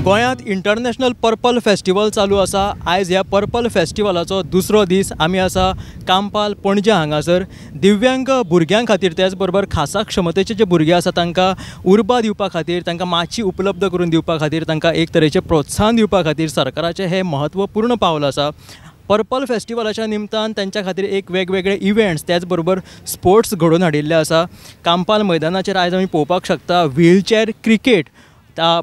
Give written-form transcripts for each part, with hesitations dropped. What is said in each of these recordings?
गोंयांत international purple festival चालू आसा. आयज ह्या पर्पल फेस्टिवलाचो दुसरो दीस. आमी आसा कांपाल पणजे हांगासर दिव्यांग भुरग्यां खातीर त्याच बरोबर खासा क्षमतेचे जे भुरगे आसा तांकां उर्बा दिवपा खातीर, तांकां माची उपलब्ध करून दिवपा खातीर, तांकां एक तरेचें प्रोत्साहन दिवपा खातीर सरकाराचें हें म्हत्वपूर्ण पावल आसा. पर्पल फेस्टिवलाच्या निमतान तांच्या खातीर एक वेगवेगळे इव्हेंट्स त्याच बरोबर स्पोर्ट्स घडोवन हाडिल्ले आसा. कांपाल मैदानाचेर आयज आमी पळोवपाक शकता व्हीलचॅर क्रिकेट त्या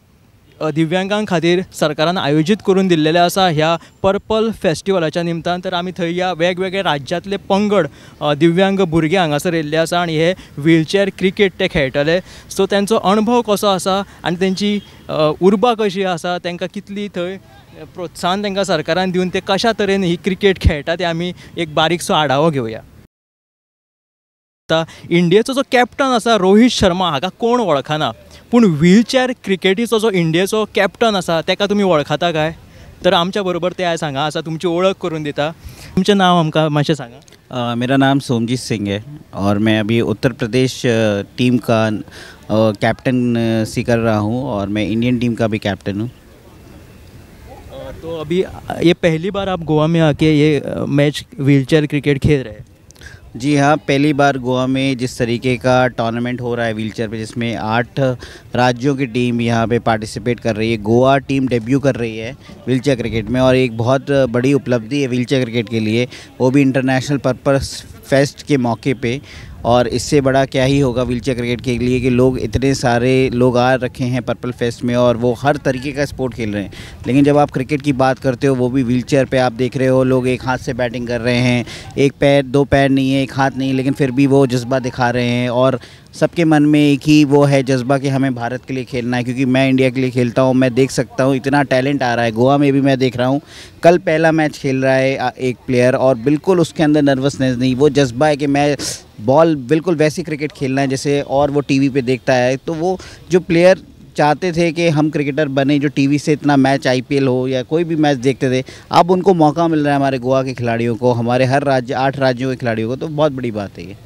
दिव्यांगां खातीर सरकारान आयोजीत करून दिल्लेलें आसा ह्या पर्पल फेस्टिवलाच्या निमतान. तर आमी थंय ह्या वेगवेगळे राज्यांतले पंगड दिव्यांग भुरगे हांगासर येयल्ले आसा आनी हे व्हीलचॅर क्रिकेट ते खेळटले. सो तेंचो अणभव कसो आसा आनी तेंची उर्बा कशी आसा, तांकां कितली थंय प्रोत्साहन तांकां सरकारान दिवन ते कशा तरेन ही क्रिकेट खेळटा ते आमी एक बारीकसो आढावो घेवया. आतां इंडियेचो जो कॅप्टन आसा रोहीत शर्मा हाका कोण वळखना, पूण व्हीलचॅर क्रिकेटीचो जो इंडियेचो कॅप्टन आसा ताका तुमी वळखता काय? तर आमच्या बरोबर ते आयज हांगा आसा, तुमची ओळख करून दिता. तुमचें नांव आमकां मातशें सांगा. मेरा नाम सोमजीत सिंह है और मैं अभी उत्तर प्रदेश टीम का कैप्टन सी कर रहा हूँ और मैं इंडियन टीम का भी कैप्टन हूँ. तो अभी ये पहली बार आप गोवा में आके ये मैच व्हीलचेयर क्रिकेट खेल रहे हैं? जी हाँ, पहली बार गोवा में जिस तरीके का टूर्नामेंट हो रहा है व्हीलचेयर पे, जिसमें 8 राज्यों की टीम यहाँ पे पार्टिसिपेट कर रही है. गोवा टीम डेब्यू कर रही है व्हीलचेयर क्रिकेट में और एक बहुत बड़ी उपलब्धि है व्हीलचेयर क्रिकेट के लिए, वो भी इंटरनेशनल पर्पस फेस्ट के मौके पे. और इससे बड़ा क्या ही होगा व्हीलचेयर क्रिकेट के लिए कि लोग इतने सारे लोग आ रखे हैं पर्पल फेस्ट में और वो हर तरीके का स्पोर्ट खेल रहे हैं. लेकिन जब आप क्रिकेट की बात करते हो, वो भी व्हीलचेयर पे आप देख रहे हो लोग एक हाथ से बैटिंग कर रहे हैं, एक पैर दो पैर नहीं है, एक हाथ नहीं, लेकिन फिर भी वो जज्बा दिखा रहे हैं. और सबके मन में एक ही वो है जज्बा कि हमें भारत के लिए खेलना है, क्योंकि मैं इंडिया के लिए खेलता हूँ, मैं देख सकता हूँ इतना टैलेंट आ रहा है. गोवा में भी मैं देख रहा हूँ, कल पहला मैच खेल रहा है एक प्लेयर और बिल्कुल उसके अंदर नर्वसनेस नहीं, वो जज्बा है कि मैं बॉल बिल्कुल वैसी क्रिकेट खेलना है जैसे और वो टीवी पे देखता है. तो वो जो प्लेयर चाहते थे कि हम क्रिकेटर बने, जो टीवी से इतना मैच आईपीएल हो या कोई भी मैच देखते थे, अब उनको मौका मिल रहा है हमारे गोवा के खिलाड़ियों को, हमारे हर राज्य 8 राज्यों के खिलाड़ियों को, तो बहुत बड़ी बात है ये.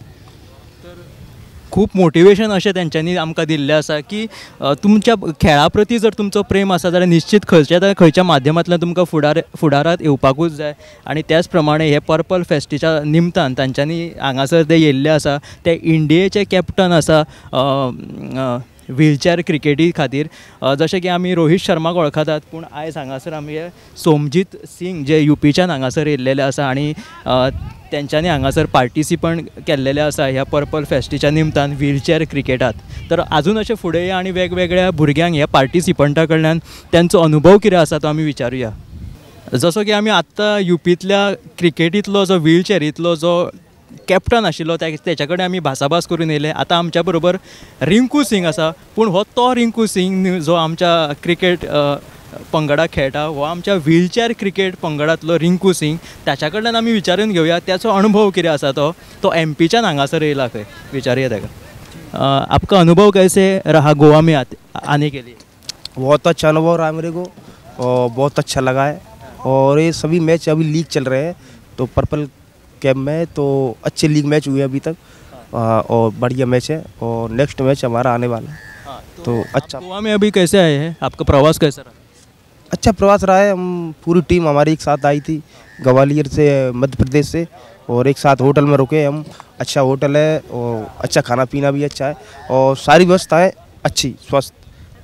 खूब मोटिवेशन अशें तेंच्यांनी आमकां दिल्लें आसा की तुमच्या खेळा प्रती जर तुमचो प्रेम आसा जाल्यार निश्चीत खंयच्या ना खंयच्या माध्यमांतल्यान तुमकां फुडारांत येवपाकूच जाय. आनी त्याच प्रमाणे हे पर्पल फेस्टीच्या निमतान तांच्यांनी हांगासर ते येयल्ले आसा. ते इंडियेचे कॅप्टन आसा व्हीलचॅर क्रिकेटी खातीर. जशें की आमी रोहीत शर्माक वळखतात, पूण आयज हांगासर आमी सोमजीत सिंग जे युपीच्यान हांगासर येयल्लेले आसा आनी तेंच्यांनी हांगासर पार्टिसिपंट केल्लेले आसा ह्या पर्पल फेस्टीच्या निमतान व्हीलचॅर क्रिकेटात. तर आजून अशें फुडें या आनी वेगवेगळ्या भुरग्यांक ह्या पार्टिसिपंटा कडल्यान तेंचो अनुभव कितें आसा तो आमी विचारुया. जसो की आमी आत्तां युपींतल्या क्रिकेटींतलो जो व्हीलचॅरींतलो जो कॅप्टन आशिल्लो तेच्या कडेन आमी भासाभास करून येयले. आतां आमच्या बरोबर रिंकू सिंग आसा, पूण हो तो रिंकू सिंग जो आमच्या क्रिकेट पंगडाक खेळटा, हो आमच्या व्हीलचॅर क्रिकेट पंगडांतलो रिंकू सिंग. ताच्या कडल्यान आमी विचारून घेवया त्याचो अणभव कितें आसा तो. तो एमपीच्यान हांगासर येयला खंय, विचारुया ताका. आपका अनुभव कैसे रहा गोवा में आने के लिए? बहुत अच्छा अनुभव रहा मेरे को और बहुत अच्छा लगा है. और ये सभी मैच अभी लीग चल रहे हैं तो पर्पल कैम्प में तो अच्छे लीग मैच हुए अभी तक और बढ़िया मैच है और नेक्स्ट मैच हमारा आने वाला है. तो अच्छा. गोवा में अभी कैसे आए हैं, आपका प्रवास कैसा रहा? अच्छा प्रवास रहा है. हम पूरी टीम हमारी एक साथ आई थी ग्वालियर से, मध्य प्रदेश से, और एक साथ होटल में रुके हम. अच्छा होटल है और अच्छा खाना पीना भी अच्छा है और सारी व्यवस्थाएँ अच्छी, स्वस्थ,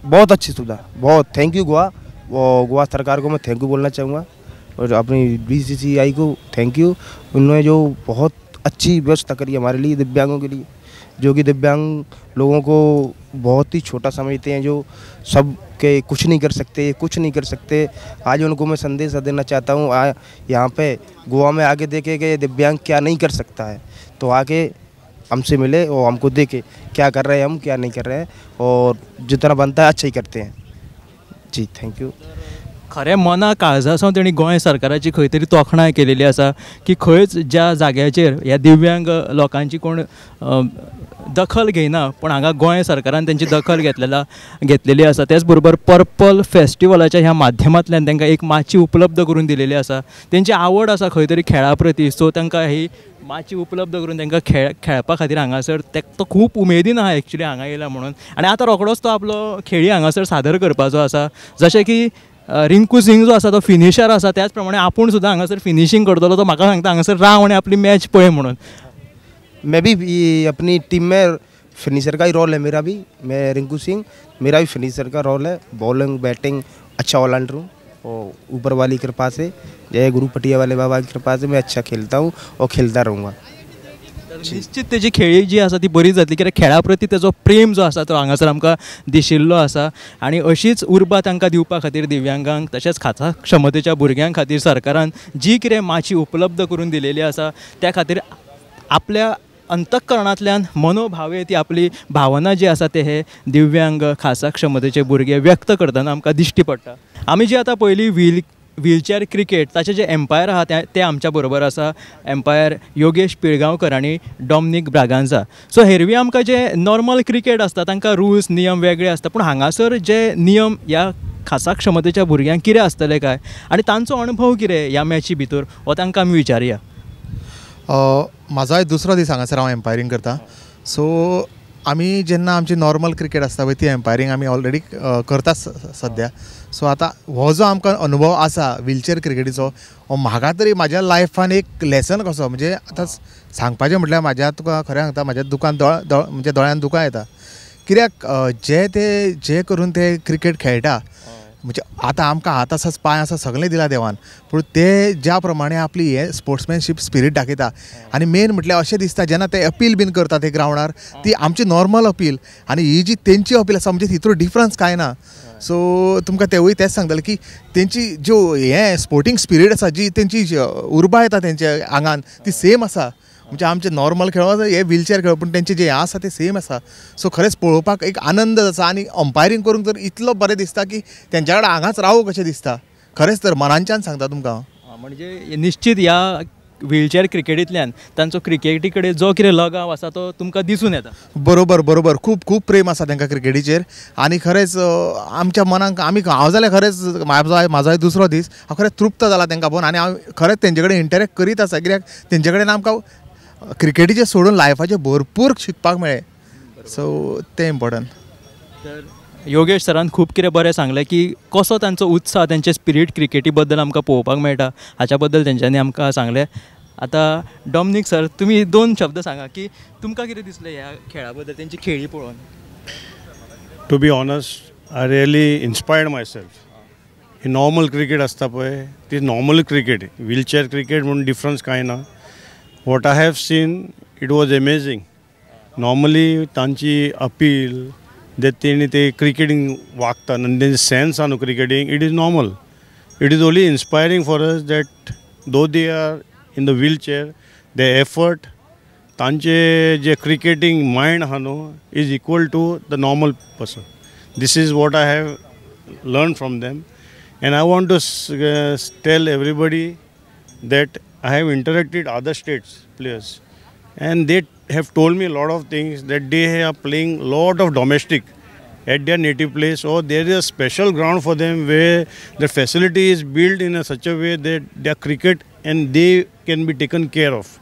बहुत अच्छी सुविधा. बहुत thank you Goa, और गोवा सरकार को मैं thank you बोलना चाहूँगा और अपनी BCCI को thank you. उन्होंने जो बहुत अच्छी व्यवस्था करी हमारे लिए, दिव्यांगों के लिए, जो कि दिव्यांग लोगों को बहुत ही छोटा समझते हैं, जो सब के कुछ नहीं कर सकते, कुछ नहीं कर सकते. आज उनको मैं संदेश देना चाहता हूँ, यहाँ पे गोवा में आके देखे कि दिव्यांग क्या नहीं कर सकता है, तो आके हमसे मिले और हमको देखे क्या कर रहे हैं हम, क्या नहीं कर रहे हैं, और जितना बनता है अच्छा ही करते हैं. जी thank you. खरें मना काळजा सावन तेणी गोंय सरकाराची खंय तरी तोखणाय केलेली आसा की खंयच ज्या जाग्याचेर ह्या दिव्यांग लोकांची कोण दखल घेयना, पूण हांगा गोंय सरकारान तेंची दखल घेतलेली आसा. त्याच बरोबर पर्पल फेस्टिवलाच्या ह्या माध्यमांतल्यान तांकां एक माची उपलब्ध करून दिलेली आसा. तेंची आवड आसा खंय तरी खेळा प्रती, सो तांकां ही माची उपलब्ध करून तांकां खेळपा खातीर हांगासर तो खूब उमेदीन आहा एक्चुली हांगा येयला म्हणून. आनी आतां रोखडोच तो आपलो खेळी हांगासर सादर करपाचो आसा. जशें की रिंकू सिंग जो आसा तो फिनिशर आसा, त्याच प्रमाणे आपूण सुद्दां हांगासर फिनिशींग करतलो. तो म्हाका सांगता हांगासर राव आनी आपली मॅच पळय म्हणून. मैं भी अपनी टीम में फिनिशर का ही रोल है मेरा भी. मैं रिंकू सिंह, मेरा भी फिनिशर का रोल है. बॉलिंग बैटिंग अच्छा ऑलराउंडर हूँ और ऊपर वाली कृपा से, जय गुरु पटिया वाले बाबा की कृपा से मैं अच्छा खेलता हूँ और खेलता रहूँगा. निश्चित तेजी खेळी जी आसा ती बरी जातली, कित्याक खेळा प्रती तेजो प्रेम जो आसा तो हांगासर आमकां दिशिल्लो आसा. आनी अशीच उर्बा तांकां दिवपा खातीर दिव्यांगांक तशेंच खासा क्षमतेच्या भुरग्यां खातीर सरकारान जी कितें माची उपलब्ध करून दिलेली आसा त्या खातीर आपल्या अंतःकरणांतल्यान मनोभावे ती आपली भावना जी आसा ते हे दिव्यांग खासा क्षमतेचे भुरगे व्यक्त करतना आमकां दिश्टी पडटा. आमी जी आतां पयली व्हीलचॅर क्रिकेट ताचे जे एम्पायर आहा ते आमच्या बरोबर आसा, एम्पायर योगेश पिळगांवकर आनी डॉमनीक ब्रागांझा. सो हेरवी आमकां जे नॉर्मल क्रिकेट आसता तांकां रुल्स नियम वेगळे आसता, पूण हांगासर जे नियम ह्या खासा क्षमतेच्या भुरग्यांक कितें आसतलें काय आनी तांचो अणभव कितें ह्या मॅची भितर हो तांकां आमी विचारया. म्हाजो आयज दुसरो दीस हांगासर हांव एम्पायरींग करता. सो आमी जेन्ना आमची नॉर्मल क्रिकेट आसता पळय ती एम्पायरींग आमी ऑलरेडी करता सद्या. सो आतां हो जो आमकां अनुभव आसा व्हीलचेर क्रिकेटीचो हो म्हाका तरी म्हाज्या लायफान एक लेसन कसो, म्हणजे आतां सांगपाचें म्हटल्यार म्हाज्या तुका खरें सांगता म्हाज्या दुकान म्हणजे दोळ्यान दुकां येता, कित्याक जे ते जे करून ते क्रिकेट खेळटा, म्हणजे आतां आमकां हात आसा पांय आसा सगळें दिला देवान, पूण ते ज्या प्रमाणे आपली हे स्पोर्ट्समॅनशीप स्पिरीट दाखयता आनी मेन म्हटल्यार अशें दिसता जेन्ना ते अपील बीन करता ते ग्रावंडार ती आमची नॉर्मल अपील आनी ही जी तेंची अपील आसा म्हणजे तितून डिफरन्स कांय ना. सो तुमकां तेवूय तेंच सांगतले की तेंची ज्यो हें स्पोर्टींग स्पिरीट आसा, जी तेंची उर्बा येता तेंच्या आंगान ती सेम आसा. म्हणजे आमचे नॉर्मल खेळ हे व्हीलचेर खेळ पूण तेंचे जे हें आसा ते सेम आसा. सो खरेंच पळोवपाक एक आनंद आसा आनी अंपायरींग करूंक तर इतलो बरें दिसता की तेंच्या कडेन हांगाच रावूं कशें दिसता. खरेंच तर मनांच्यान सांगता तुमकां. म्हणजे निश्चित ह्या व्हीलचेर क्रिकेटींतल्यान तांचो क्रिकेटी कडेन जो कितें लगाव आसा तो तुमकां दिसून येता. बरोबर बरोबर, खूब खूब प्रेम आसा तांकां क्रिकेटीचेर आनी खरेंच आमच्या मनाक आमी हांव जाल्यार खरेंच म्हाजो दुसरो दीस हांव खरेंच तृप्त जाला तांकां पळोवन आनी हांव खरेंच तेंचे कडेन इंटरेक्ट करीत आसा, कित्याक तेंचे कडेन आमकां क्रिकेटीचें सोडून लायफाचें भरपूर शिकपाक मेळ्ळें. सो तें इम्पोर्टंट. तर योगेश सरान खूब कितें बरें सांगलें की कसो तांचो उत्साह तांचे स्पिरीट क्रिकेटी बद्दल आमकां पळोवपाक मेळटा हाच्या बद्दल तेंच्यांनी आमकां सांगलें. आतां डॉमनीक सर, तुमी दोन शब्द सांगा की तुमकां कितें दिसलें ह्या खेळा बद्दल तेंची खेळी पळोवन. To be honest, I really inspired myself. He normal cricket आसता पळय ती नॉर्मल क्रिकेट, व्हीलचेर क्रिकेट म्हणून डिफरन्स कांय ना. What I have seen, it was amazing. Normally तांची अपील that तेणी ते क्रिकेटींग वागता आनी तेंचे सेन्स आहा न्हू cricketing, it is normal. It is only inspiring for us that though they are in the wheelchair, the effort तांचे जे क्रिकेटींग मायंड आहा न्हू is equal to the normal person. This is what I have learn from them and I want to tell everybody that I have interacted other states players and they have told me a lot of things that they are playing lot of domestic at their native place, or there is a special ground for them where the facility is built in a such a way that their cricket and they can be taken care of.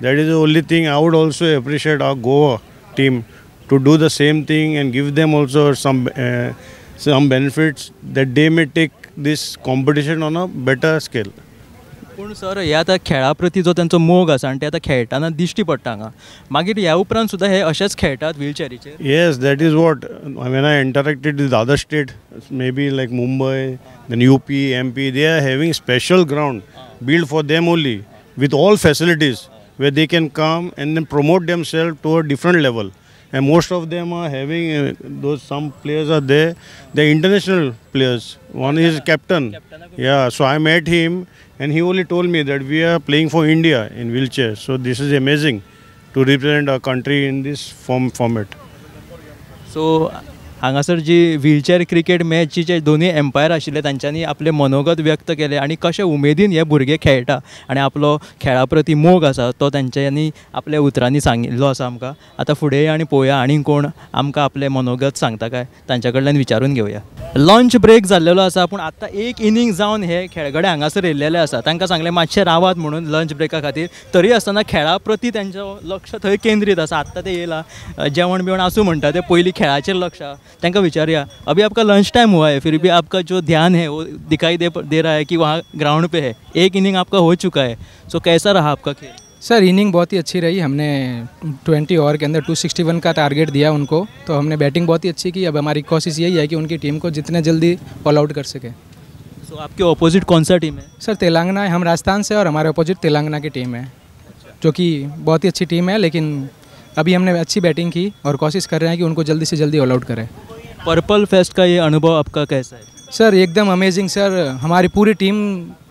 That is the only thing I would also appreciate our Goa team to do the same thing and give them also some benefits that they may take this competition on a better scale. पूण sir हे आतां खेळा प्रती जो तांचो मोग आसा आनी ते आतां खेळटाना दिश्टी पडटा हांगा, मागीर ह्या उपरांत सुद्दां हे अशेंच खेळटात व्हीलचेरीचेर? Yes, that is what when I interacted with other state, maybe like Mumbai, then UP, MP, they are having special ground build for them only with all facilities where they can come and then promote themselves to a different level. And most of them are having those, some players are there, they're international players. One is captain. Yeah, so I met him and he only told me that we are playing for India in wheelchair. So this is amazing to represent our country in this format. So हांगासर जी wheelchair cricket मॅची जे दोनूय empire आशिल्ले तांच्यांनी आपले मनोगत व्यक्त केले आनी कशे उमेदीन हे भुरगे खेळटा आनी आपलो खेळा प्रती मोग आसा तो तांच्यांनी आपल्या उतरांनी सांगिल्लो आसा आमकां. आतां फुडें आनी पळोवया आनी कोण आमकां आपलें मनोगत सांगता काय तांच्या कडल्यान विचारून घेवया. लंच ब्रेक जाल्लेलो आसा पूण आतां एक इनिंग जावन हे खेळगडे हांगासर येयल्लेले आसा. तांकां सांगलें मातशें रावात म्हणून लंच ब्रेका खातीर, तरी आसतना खेळा प्रती तांचो लक्ष थंय केंद्रीत आसा. आत्तां ते येयला जेवण बिवण आसूं म्हणटा ते पयलीं खेळाचेर लक्ष. तांकां विचारुया, अभी आपका लंच टाइम हुआ है फिर भी आपका जो ध्यान है वो दिखाई दे रहा है कि वहाँ ग्राउंड पे है, एक इनिंग आपका हो चुका है, सो कैसा रहा आपका खेल? सर इनिंग बहुत ही अच्छी रही. हमने 20 ओवर के अंदर 261 का टारगेट दिया उनको, तो हमने बैटिंग बहुत ही अच्छी की. अब हमारी कोशिश यही है कि उनकी टीम को जितने जल्दी ऑल आउट कर सके. सो आपके अपोजिट कौन सा टीम है? सर तेलंगाना है, हम राजस्थान से और हमारे अपोजिट तेलंगाना की टीम है जो कि बहुत ही अच्छी टीम है, लेकिन अभी हमने अच्छी बैटिंग की और कोशिश कर रहे हैं कि उनको जल्दी से जल्दी ऑल आउट करें. पर्पल फेस्ट का ये अनुभव आपका कैसा है? सर एकदम अमेजिंग सर. हमारी पूरी टीम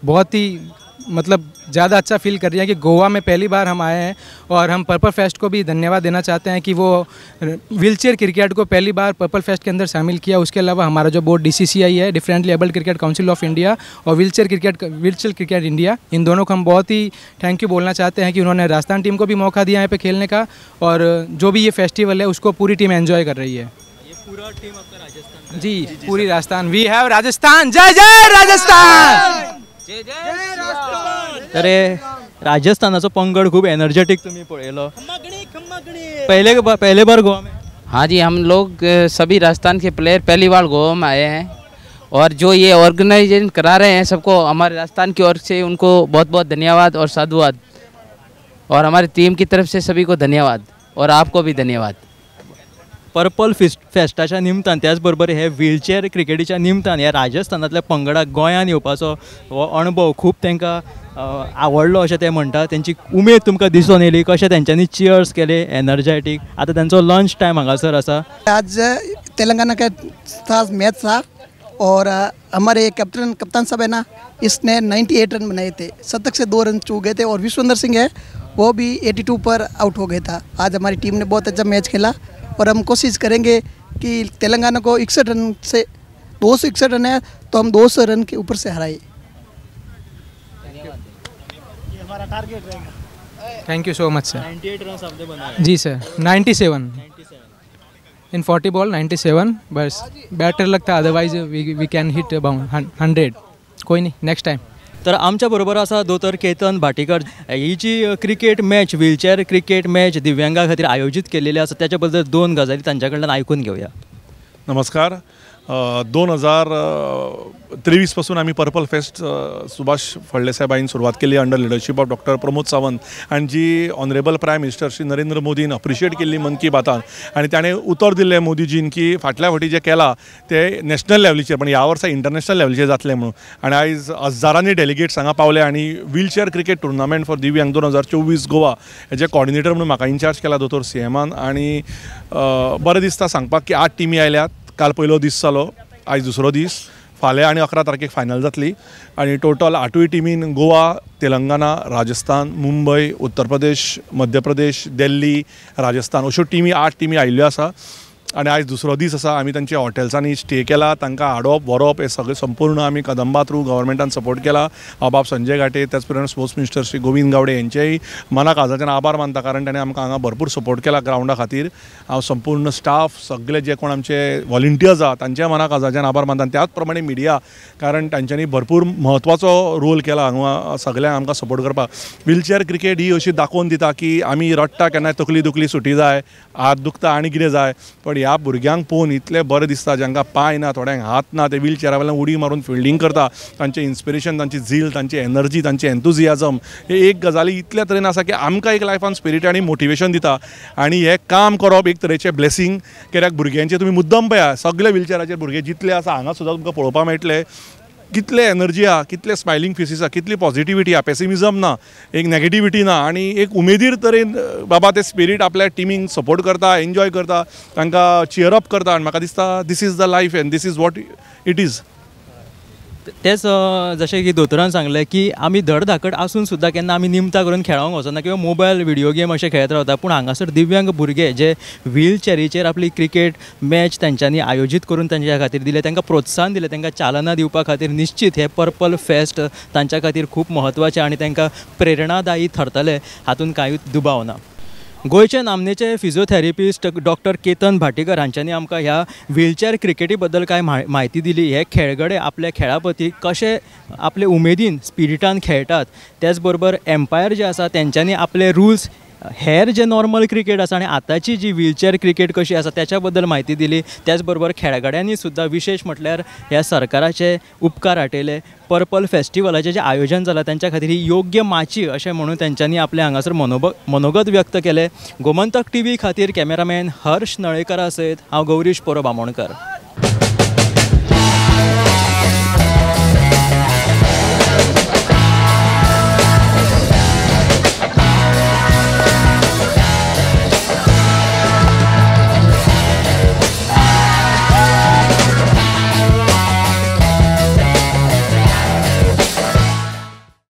बहुत ही मतलब ज़्यादा अच्छा फील कर रही है कि गोवा में पहली बार हम आए हैं और हम पर्पल फेस्ट को भी धन्यवाद देना चाहते हैं कि वो व्हीलचेयर क्रिकेट को पहली बार पर्पल फेस्ट के अंदर शामिल किया. उसके अलावा हमारा जो बोर्ड DCCI है, differently abled cricket council of India, और व्हीलचेयर क्रिकेट इंडिया, इन दोनों को हम बहुत ही thank you बोलना चाहते हैं कि उन्होंने राजस्थान टीम को भी मौका दिया यहाँ पे खेलने का और जो भी ये फेस्टिवल है उसको पूरी टीम एंजॉय कर रही है. ये पूरा टीम आपका राजस्थान? जी पूरी राजस्थान. We have Rajasthan. जय जय राजस्थान. तर राजस्थानाचो पंगड खूब एनर्जेटिक तुम्ही पळयलो. पहले पहले बार गोवा में? हाँ जी, हम लोग सभी राजस्थान के प्लेयर पहली बार गोवा में आए हैं और जो ये ऑर्गेनाइजेशन करा रहे हैं सबको हमारे राजस्थान की ओर से उनको बहुत बहुत धन्यवाद और साधुवाद, और हमारी टीम की तरफ से सभी को धन्यवाद और आपको भी धन्यवाद. पर्पल फेस्टाच्या निमतान त्याच बरोबर हे व्हीलचेअर क्रिकेटीच्या निमतान ह्या राजस्थानांतल्या पंगडाक गोंयांत येवपाचो हो अणभव खूब तांकां आवडलो अशें ते म्हणटा. तेंची उमेद तुमकां दिसून येयली कशें तेंच्यांनी चियर्स केले एनर्जेटीक. आतां तेंचो लंच टायम हांगासर आसा. आज तेलंगाना के साथ मैच था और हमारे कप्तान साहब है ना, इसने 98 रन बनाए थे, शतक से 2 रन चूक गए थे और विश्वेंद्र सिंह है वो भी 82 पर आउट हो गया था. आज हमारी टीम ने बहुत अच्छा मैच खेला और हम कोशिश करेंगे कि तेलंगाना को 61 रन से 261 रन है तो हम 200 रन के ऊपर से हराए. हमारा टारगेट रहेगा. Thank you so much sir. 98 run आपने बनाए? जी sir, 97 in 40 ball 97. Bus better लगता, otherwise we can hit about 100. कोई नहीं, नेक्स्ट टाइम. तर आमच्या बरोबर आसा दोतोर केतन भाटीकर. ही जी cricket match wheelchair cricket match Divyanga खातीर आयोजीत केलेली आसा त्याच्या बद्दल दोन गजाली तांच्या कडल्यान आयकून घेवया. नमस्कार. 2023 पासून आमी पर्पल फेस्ट सुभाष फळले साहेबांनी सुरवात केली under leadership of doctor Pramod Sawant आनी जी honourable prime minister Shri Narendra मोदीन अप्रिशिएट केल्ली मन की बातान आनी ताणें उतर दिल्लें मोदीजीन की फाटल्या फावटी जें केलां तें नॅशनल लेवलीचेर पण ह्या वर्सा इंटरनॅशनल लेवलीचेर जातलें म्हणून. आनी आयज हजारांनी डेलिगेट्स हांगा पावले आनी व्हीलचेअर क्रिकेट टुर्नामेंट फॉर दिव्यांग 2024 गोवा हेजे कॉर्डिनेटर म्हणून म्हाका इन्चार्ज केला दोतोर सीएमान. आनी बरें दिसता सांगपाक की 8 टिमी आयल्यात. काल पयलो दीस जालो, आयज दुसरो दीस, फाल्यां आनी 11 तारखेक फायनल जातली आनी टोटल 8 टिमीन गोवा, तेलंगाना, राजस्थान, मुंबय, उत्तर प्रदेश, मध्य प्रदेश, दिल्ली, राजस्थान अश्यो टिमी 8 टिमी आयिल्ल्यो आसा. आनी आयज दुसरो दीस आसा. आमी तांच्या हॉटेल्सांनी स्टे केला, तांकां हाडप व्हरप हें सगळें संपूर्ण आमी कदंबा थ्रू गव्हर्मेंटान सपोर्ट केला. हांव बाब संजय घाटे, त्याच प्रमाणे स्पोर्ट्स मिनिस्टर श्री गोविंद गावडे हेंचेय मनाक काळजाच्यान आभार मानता, कारण ताणें आमकां हांगा भरपूर सपोर्ट केला ग्रावंडा खातीर. हांव संपूर्ण स्टाफ, सगळे जे कोण आमचे व्हॉलंटियर्स आहा तांच्या मनाक काळजाच्यान आभार मानता. आनी त्याच प्रमाणे मिडिया, कारण तांच्यांनी भरपूर म्हत्वाचो रोल केला हांगा सगळ्यांक आमकां सपोर्ट करपाक. व्हीलचेअर क्रिकेट ही अशी दाखोवन दिता की आमी रडटा केन्नाय तकली दुखली सुटी जाय, हात दुखता आनी कितें जाय, पण ह्या भुरग्यांक पळोवन इतलें बरें दिसता जांकां पांय ना, थोड्यांक हात ना, ते व्हीलचेअरा वयल्यान उडी मारून फिल्डींग करता. तांचें इन्स्पिरेशन, तांची झील, तांची एनर्जी, तांची एन्थुजियाजम हे एक गजाली इतल्या तरेन आसा की आमकां एक लायफान स्पिरीट आनी मोटिवेशन दिता. आनी हें काम करप एक तरेचें ब्लेसींग, कित्याक भुरग्यांचें तुमी मुद्दम पळया, सगळे व्हीलचेअराचेर भुरगे जितले आसा हांगा सुद्दां तुमकां पळोवपाक मेळटले कितले एनर्जी आहा, कितले स्मायलींग फेसीस आहा, कितली पॉझिटिविटी आहा, पेसिमिजम ना, एक नेगेटिविटी ना, आनी एक उमेदीर तरेन बाबा ते स्पिरीट आपल्या टिमींक सपोर्ट करता, एन्जॉय करता, तांकां चियरअप करता. आनी म्हाका दिसता this is the life and this is what it is. तेच जशें की दोतोरान सांगलें की आमी धडधाकट आसून सुद्दां केन्ना आमी निमतां करून खेळोंक वचना किंवा मोबायल व्हिडियो गेम अशें खेळत रावता, पूण हांगासर दिव्यांग भुरगे जे व्हीलचॅरीचेर आपली क्रिकेट मॅच तेंच्यांनी आयोजीत करून तांच्या खातीर दिले, तांकां प्रोत्साहन दिलें, तांकां चालना दिवपा खातीर निश्चीत हे पर्पल फेस्ट तांच्या खातीर खूब म्हत्वाचें आनी तांकां प्रेरणादायी थरतलें हातूंत कांय दुबाव ना. गोंयचे नामनेचे फिजियोथेरपिस्ट डॉक्टर केतन भाटीकर हांच्यांनी आमकां ह्या व्हीलचॅर क्रिकेटी बद्दल कांय म्हायती दिली. हे खेळगडे आपल्या खेळा प्रती कशे आपले उमेदीन स्पिरिटान खेळटात, त्याच बरोबर एम्पायर जे आसा तेंच्यांनी आपले रुल्स हेर जे नॉर्मल क्रिकेट आसा आनी आतांची जी व्हीलचॅर क्रिकेट कशी आसा त्याच्या बद्दल म्हायती दिली. त्याच बरोबर खेळगड्यांनी सुद्दां विशेश म्हटल्यार ह्या सरकाराचे उपकार आटयले. पर्पल फेस्टिवलाचें जें आयोजन जालां तेंच्या खातीर ही योग्य माची अशें म्हणून तेंच्यांनी आपलें हांगासर मनोगत व्यक्त केलें. गोमंतक टीव्ही खातीर कॅमेरामॅन हर्ष नळेकरा सयत हांव गौरीश पोरो बामोणकर.